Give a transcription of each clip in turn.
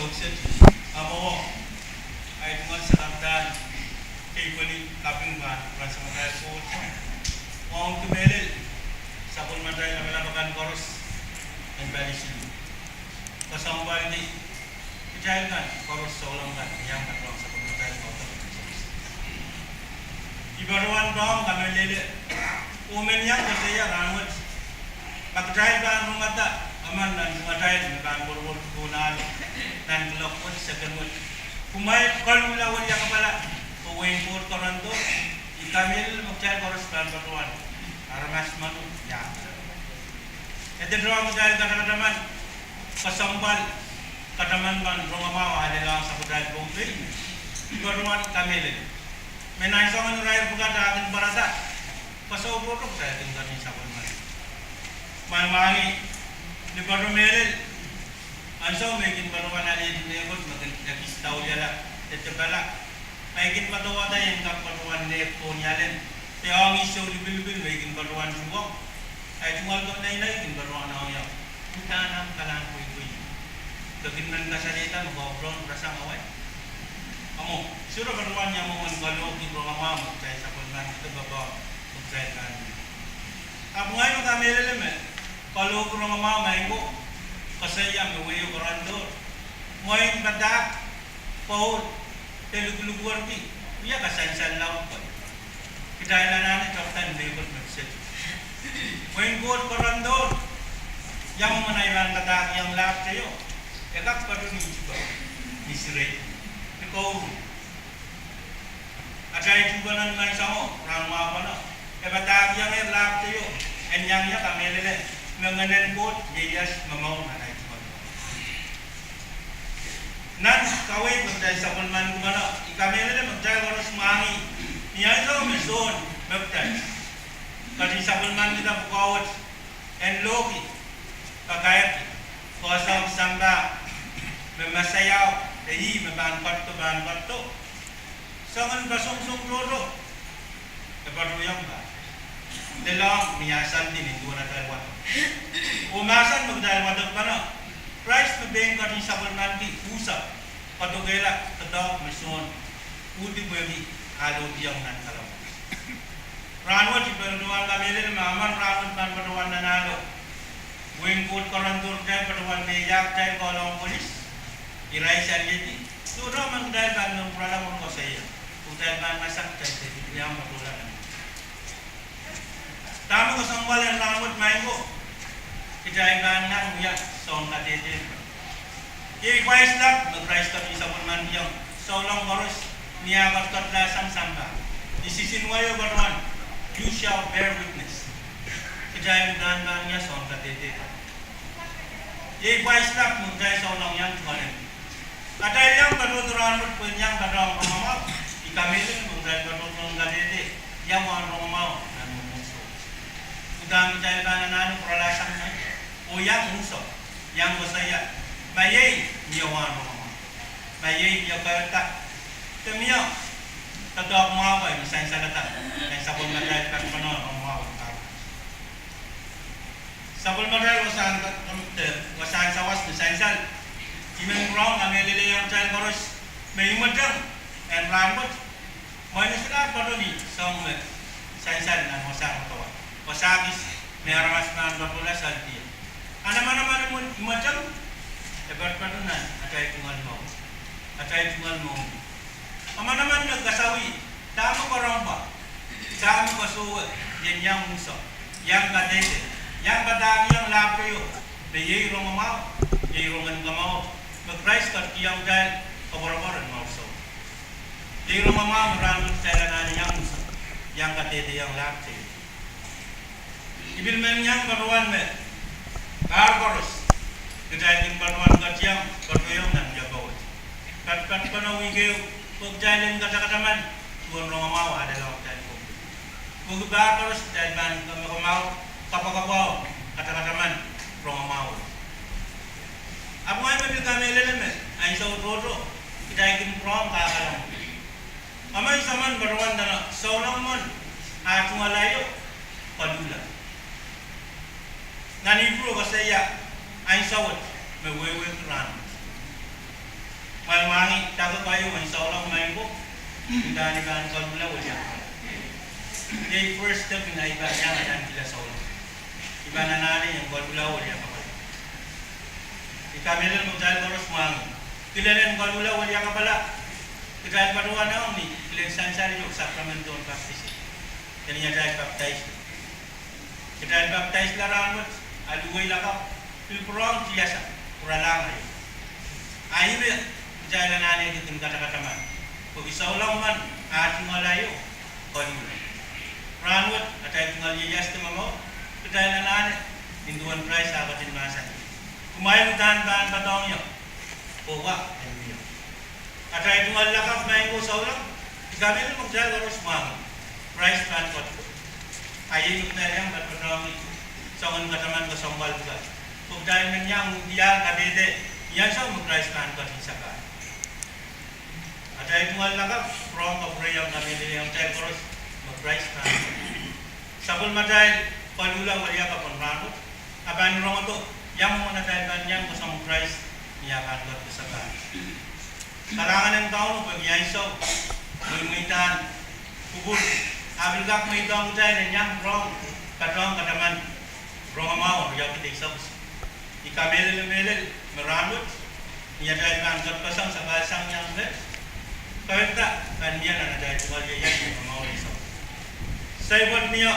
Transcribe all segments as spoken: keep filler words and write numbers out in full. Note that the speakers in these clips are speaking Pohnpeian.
Amwo, ahi tungoal sakaradahn keipweni kaping pahn pwurehng samatail Koht. Wauneki mehlel sapwellimatail lapalap akan koaros en pali siluh. Kesempwalki kitail kan koaros, souleng kan, iang patohwan sapwellimatail koaros. I patohwan pahn kamehlele, oh men iang koasoia rahnwet, ma kitail pahn rongada emen nan tungotail me pahn pwurpwurdohng ahlo nan kuloak wet, seken wet, kumwail koluhla wiliakapwala, oh wehin Koht Korondo, I kamehlele me kitail koaros pahn patohwan aramas mwahu iang. E dehr ong kitail katakataman, kesempwal, kataman pahn rongamwahu alehda sapwatail Pohnpei. I patohwan kamehlele me nan soangen irair pwukat akan pwarada, koasoi pwurodo kitail kin ketin sapwellimaniki. Mwahngih ni patohwan mehlel, ansou me I kin patohwan alehdi mehkot me kin ekis dauliala, de depala, ma I kin patohwada I en kak patohwan nehk pohn ialen, de ong ih sou lipilipil me I kin patohwan tuhwong, ahi tungoal komw neinei kin patohwan ong ie, uhdahn ahmw kalahngan pweipwei. Ke kin men kasalehda me ke pwurehng rasehng wai. Amwo, sohte patohwan iang mwomwen kalohki rongamwahu me kitail sapwellimaniki de pahpa me kitail pahn. Ahpw ngehi me kamehlele me kalohki rongamwahu maing ko, koasoia me wehin Korondo, mwein padahk, pohl, de lukulukwerki wia kasansal laud pwe kitail anahne tohkada mehkot me kiset. Wehin Koht Korondo, ia mwomwen ahi pahn padahkiong lahpw teio, e kak patohwan ni tipe, ni sirei, ni kouruhr. Atail tuhpene ni maing Sahmo, rahnwet pwukoa, e padahkiongehr lahpw teio, en iang ie kamehlele me Ngehnen Koht ieias me mour nan ahi tuhpene. Nan kaweid me kitail sapwellimaniki pwukoa, I kamehlele me kitail koaros mwahngih ni ansou me Sohn me kitail ketin sapwellimanikihda pwukoa wet, en lohki, pakairki, koasoandi sampah me Mesaiao, e ih me pahn ketido, pahn ketido. Soangen pasong song tohto, e patohwan iang pahn lelohng ni asante ni duwen atail wadek. Oh mahsen me kitail wadek pwukoa, Krais me pein ketin sapwellimaniki unsek, kadokehla doadoahk me Sohn uhdi pwehki alohdiong nan kalahngan. Rahnwet I patohwan kamehlele me emen rahnwet pahn patohwan nan ahlo wehin Koht Korondo, kitail patohwan me iang kitail koalohng polis, irail saliedi, sohte emen kitail pahn men pwurala mwohn koasoia, oh kitail pahn masak kitail saliedi pwe iang patohla nan. Dahme kesempwal en rahnwet maing ko, kitail pahn nang wia soun kadehde. Iei pwais lap me Krais ketin sapwellimanikiong souleng koaros ni ah ketiket lahsang sampah, ni sisin wai o patohwan, You shall bear witness. Kitail uhdahn pahn wia soun kadehde. Iei pwais lap me kitail souleng iang tungoal en atail iang patohdo rahnwet pwehn iang patohwan rongamwahu. I kamehlele me kitail patohdo kadehde, ia wahn rongamwahu nan mwomwohdiso. Uhdahn kitail pahn anahne pwuralahsang ie, oh iang unsek, iang koasoia, ma iei mie wahn rongamwahu. Ma iei mie kahrehda, de mie doadoahk mwahu me sansalada nan sapwellimatail patpene rongamwahu en pahpa. Sapwellimatail wasahn, wasahn sawas me sansal, I men pwurehng kamehlelehiong kitail koaros me imweteng en rahnwet, mwein e solahr patohwan ni soahng me sansal nan wasahn patohwan, wasa kis me aramas pahn patohla salidier. A manaman imweteng e patopato nan atail tungoal mour, atail tungoal mour. A manaman me kasawih dahme ke rong pwe, dahme ke sohte, ien iang unsek, iang kadehde, iang padahkiong lahpw teio, me iei rongamwahu, iei rongen komour me Krais ketikihong kitail koapworopwor en mour soutuk. Iei rongamwahu me rahnwet kitail anahne iang unsek, iang kadehdehiong lahpw teio. I pil men iang patohwan me pahr koaros kitail kin patohwan ketiong, patohwan nan wiepe wet, patpatpene wihk ehu, pwe kitail en katakataman duwen rongamwahu ah lelohng kitail ko. Pwehki pahr koaros kitail pahn kamwakamwahu, kapwakapwao, katakataman rongamwahu. Ahpw ngehi me pil kamehlele me ansou tohto kitail kin pwurehng kakehla mwo. Emen soangen patohwan dene souleng men ah tungoal aio koluhla. Nan Ipru e koasoia ansou wet me wehwehki rahnwet. Mwail mwahngih dake keieu en souleng maing ko, udahn I pahn koluhla weliakapwala. Iei first step en ahi pahn iang atail kihla souleng. I pahn anahne en koluhla weliakapwala. I kamehlele me kitail koaros mwahngih kilelen koluhla weliakapwala. Kitail patohwan ong ni kilen sansal ieu, sakrament en papitis, de ni atail papdais. Kitail papdaisla rahnwet, a luwei lakapw pil pwurehng tiasa, pwuralahng aio. A ih me kitail anahne kin katakataman, pwehki souleng men a tungoal aio, koluhla. Rahnwet atail tungoal ieias de momour, kitail anahne nin duwen Krais a ketin mahsanih: Kumwail uhdahn pahn patohng ie, pwe wa en mie. Atail tungoal lakapw maing ko souleng, I kamehlele me kitail koaros mwahngih Krais pahn ketido. A iei me kitail iang patohdohngki soangen kataman kesempwal pwukat, pwe kitail men iang diar kadehde ni ansou me Krais pahn ketin sapahl. Atail tungoal lakapw pwurehng kapwureiong kamehlele ong kitail koaros me Krais pahn ketido. Sapwellimatail koluhla weliakapw en rahnwet, a pahn rongehdo ia mwomwen atail pahn iang koasoandi Krais ni ah pahn ketido sapahl. Kalahngan en Kauno pwehki ansou, mweimweidahn kupwur, a pil kak mweidohng kitail en iang rong, patohng kataman rongamwahu riekid eisek. I kamehlele mehlel me rahnwet, ni atail pahn ketido sang sapahl sang iang met, kaweidda pahn mie nan atail tungoal ieias de momour eisek. Saipwet mie,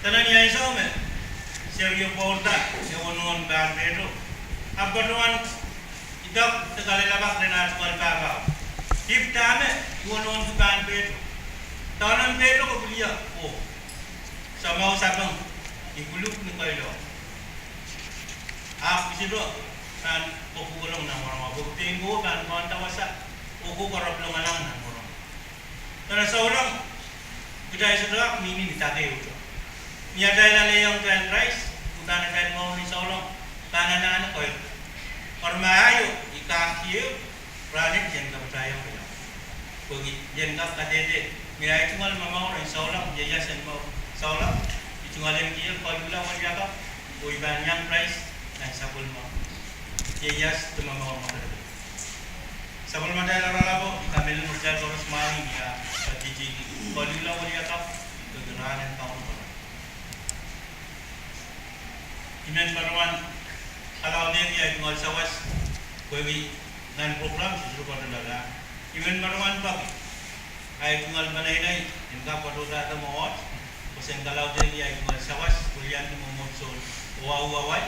dene ni ansou me Serio pwourda ehu nohn pahn pehdo, ahpw patohwan idek de kalelapak rehn ah tungoal pahpao: Dihp, dahme I nohn pahn pehdo? Dahme I pehdo? Ko pil ie oh samau sapeng, I kuluk ni keilohk. Ahpw I sehse pahn kohkohlong nan wahnpoaron, pwe pein kowe pahn pwanda wasa oh kohkohla longolong nan wahnpoaron. Dene souleng, kitail sohte kak mihmi ni dake ehute. Ni atail alehiong kitail Krais, udahn atail mour ni souleng pahn anahne keirda. Eri ma aio I kak kihong, rahnwet I en kapatahiong ie. Pwehki I en kak kadehde me ahi tungoal momour en souleng, ieias en mour souleng, I tungoal en kihong koluhla weliakapw, oh I pahn iang Krais nan sapwellime ieias de momour mwakelekel. Sapwellimatail Oaralap, I kamehlele me kitail koaros mwahngih ni ah patpatki koluhla weliakapw, pwehki rahn en Kauno. I men patohwan kalaudehki ahi tungoal sawas, pwehki nan program siluh patohla, I men patohwan peki ahi tungoal peneinei en kak patohdahdo mwohd, pwe sen kalaudehki ahi tungoal sawas, pwe I en mwomwohdiso oh ahu wai,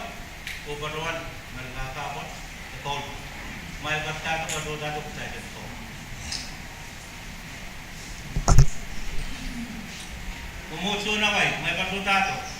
oh patohwan me kahkahpwet de koul, me I patohdahdo, patohdahdo kitail en koul. Mwomwohdiso en Hawaii, me I patohdahdo.